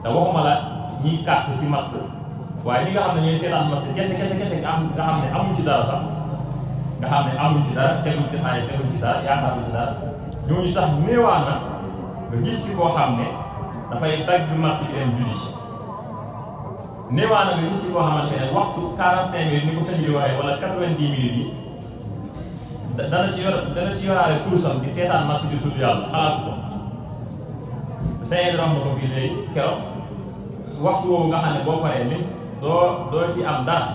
te waxuma la ñiy carte ci match waaye ñi nga xam ne ñooy seetaan match kese nga xam ne amuñ ci dara sax nga xam ne amuñ ci dara teguñ ci xaalis teguñ ci dara yaakaaruñ ci dara ñooñu sax néewaan na nga gis ci koo xam ne dafay dagg match bi dem julli néewaan na nga gis ci koo xamante ne waxtu 45 minutes ni ko sëñ bi waxee wala 90 minutes yi dana ci yoraale kurusam di seetaan match bi tudd yàlla xalaat ko sëñ wax na ko fii léegi keroog waxtu woowu nga xam ne boo paree nit doo ci am dara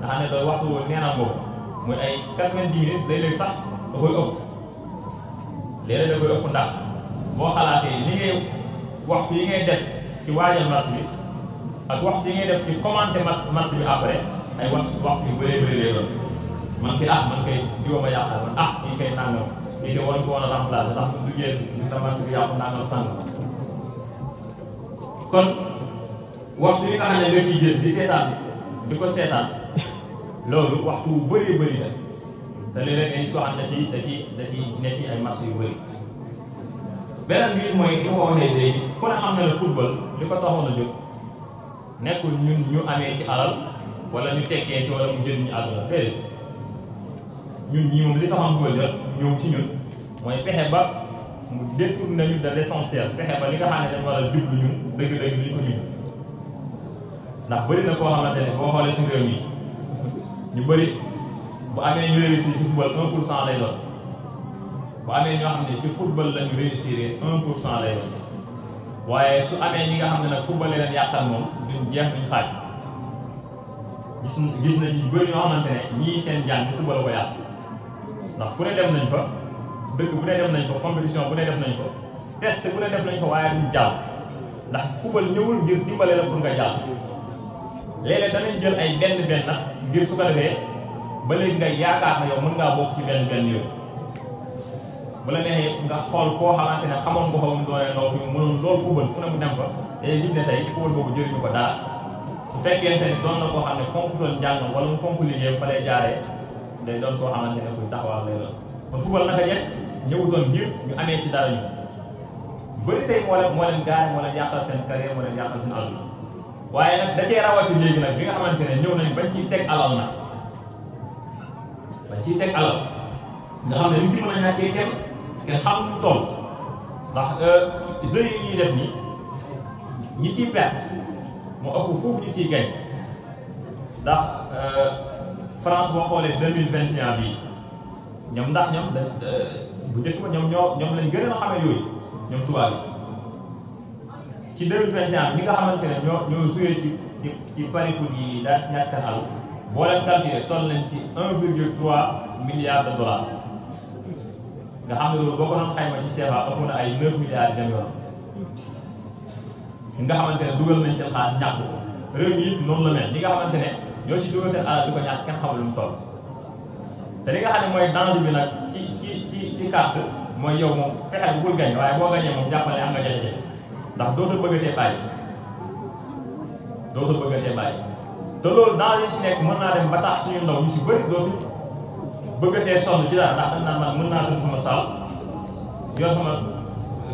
nga xam ne doo waxtu woowu neenal nga ko muy ay 90 minutes léeg-léeg sax da koy ëpp léeg-léeg da koy ëpp ndax boo xalaatee li ngay waxtu yi ngay def ci waajal match bi ak waxtu yi ngay def ci commenter match bi après ay waxtu yu bëree bëri lay doon man kay diwa ma yàqal man kii kay nangam kii kay war ko woon a remplacer ndax du génn sa match bi yàqu nangam sànq kon waxtu yi nga xam ne nga ciy jël di seetaan di ko seetaan loolu waxtu bu bëree bëri la te léeg-léeg nga gis ko xam ne da ci nekk ay match yu bëri beneen bi mooy li ma waxee léegi ku ne xam ne la football li ko taxoon a jóg nekkul ñun ñu amee ci alal wala ñu tekkee ci wala mu jël ñu àdduna déedéet ñun ñii moom li taxoon football jot ñëw ci ñun mooy fexe ba mu détourné nañu de l'essentiel fexe ba li nga xam ne dañ war a jublu ñun dëgg-dëgg li ñu ko jublu ndax bëri na koo xamante ne boo xoolee suñu réew mi ñu bëri bu amee ñu réussir ci football 1% lay doon bu amee ñoo xam ne ci football lañu réussir 1% lay doon waaye su amee ñi nga xam ne nag football leen yàqal moom duñ jeex duñ xaaj gis na ñu bëri ñoo xamante ne ñii seen jàng football ko yàq ndax fu ne dem nañ fa dëkk bu ne dem nañ fa compétition bu ne def nañ ko test bu ne def nañ ko waaye duñ jàll ndax football ñëwul ngir dimbale la pour nga jàll léeg-léeg danañ jël ay benn nag ngir su ko defee ba léegi nga yaakaar na yow mën ngaa bokk ci benn yooyu bu la neexee nga xool koo xamante ne xamoon nga ko mu doonee ndox mi mënoon loolu football fu ne mu dem fa day gis ne tey football boobu jëriñu ko dara su fekkente ni doon na koo xam ne fonk doon njàngam wala mu fonk liggéeyam fa lay jaaree day doon koo xamante ne kuy taxawal lay doon kon football naka jekk ñëwutoon ngir ñu amee ci dara ñu bëri tey moo leen gaare moo leen yàqal seen carrière moo leen yàqal seen àdduna waaye nag da cee rawati léegi nag bi nga xamante ne ñëw nañ bañ ciy teg alal nag bañ ciy teg alal nga xam ne li ci mën a ñàkkee kenn xam lu toll ndax jeux yi ñuy def nii ñi ciy perte moo ëpp foofu ñi ciy gañ ndax France boo xoolee 2021 bii ñoom ndax ñoom bu njëkk ba ñoom lañ gën a xamee yooyu ñoom tubaab yi ci 2021 ñi nga xamante ne ñoo joué ci pari foot yi daal ci ñàkk seen àll boo leen calculé toll nañ ci 1,3 milliard de dollars nga xam ne loolu boo ko doon xayma ci CFA ëpp na ay 9 milliards yi dem yoon nga xamante ne dugal nañ seen xaalis ñàkk ko réew mi it noonu la mel ñi nga xamante ne ñoo ci dugal seen alal di ko ñàkk kenn xamul lu mu toll te li nga xam ne mooy danger bi nag ci carte mooy yow moom fexeel bul gañ waaye boo gañee moom jàppale am nga jafe-jafe ndax dootoo bëggatee bàyyi te loolu danger yi si nekk mën naa dem ba tax suñu ndaw ñu si bëri dootu bëggatee sonn ci dara ndax dañ naan man mën naa def sama saal yor sama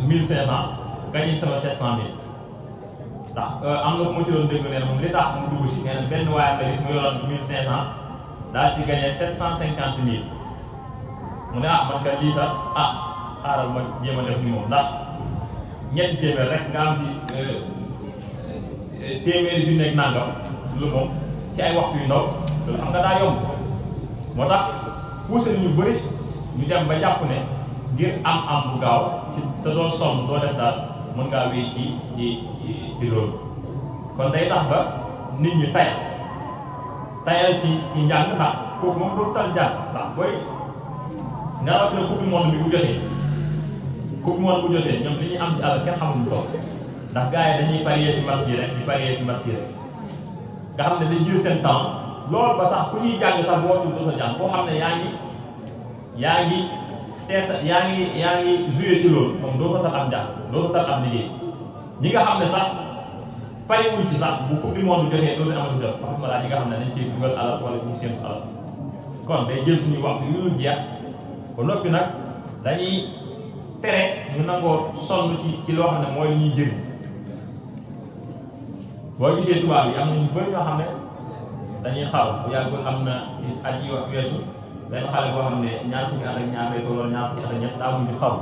1500 gañi sama 700000 ndax am na ku ma ci doon dégg nee na moom li tax mu dugg si nee na benn waaye nga gis mu yoroon 1500 daal ci gagné 750000 mu ne man kat lii tax xaaral ma jéem a def ni moom ndax ñetti téeméer rek nga am ci téeméeri bi nekk nangam lu moom ci ay waxtu yu ndaw loolu xam nga daa yomb moo tax poussé ñu bëri ñu dem ba jàpp ne ngir am bu gaaw ci te doo sonn doo def daal mën ngaa wéy ci loolu kon day tax ba nit ñi tayal ci njàng ndax kooku moom doo tal njàng ndax booy nga rawatina coupe du monde bi bu jotee ñoom li ñuy am ci alal kenn xamuñu ko ndax gars yi dañuy parier ci match yi rek nga xam ne dañ jël seen temps loolu ba sax ku ñuy jàng sax boo tudd sa jàng koo xam ne yaa ngi joué ci loolu moom doo ko tal am jàng doo ko tal am liggéey ñi nga xam ne sax pari wuñ ci sax bu coupe du monde jotee doo leen amati jot wax ma laa ñi nga xam ne dañ ciy dugal alal wala ñu seen alal kon day jël suñuy waxtu yu dul jeex ba noppi nag dañuy tere ñu nangoo sonn ci loo xam ne mooy li ñuy jëriñ boo gisee tubaab yi am na ñu bëri ñoo xam ne dañuy xaw bu yàggul am na ci at yi wax weesu benn xale boo xam ne ñaar fukki at ak ñaar lay tolloon ñaar fukki at ak ñett daa mujj xaw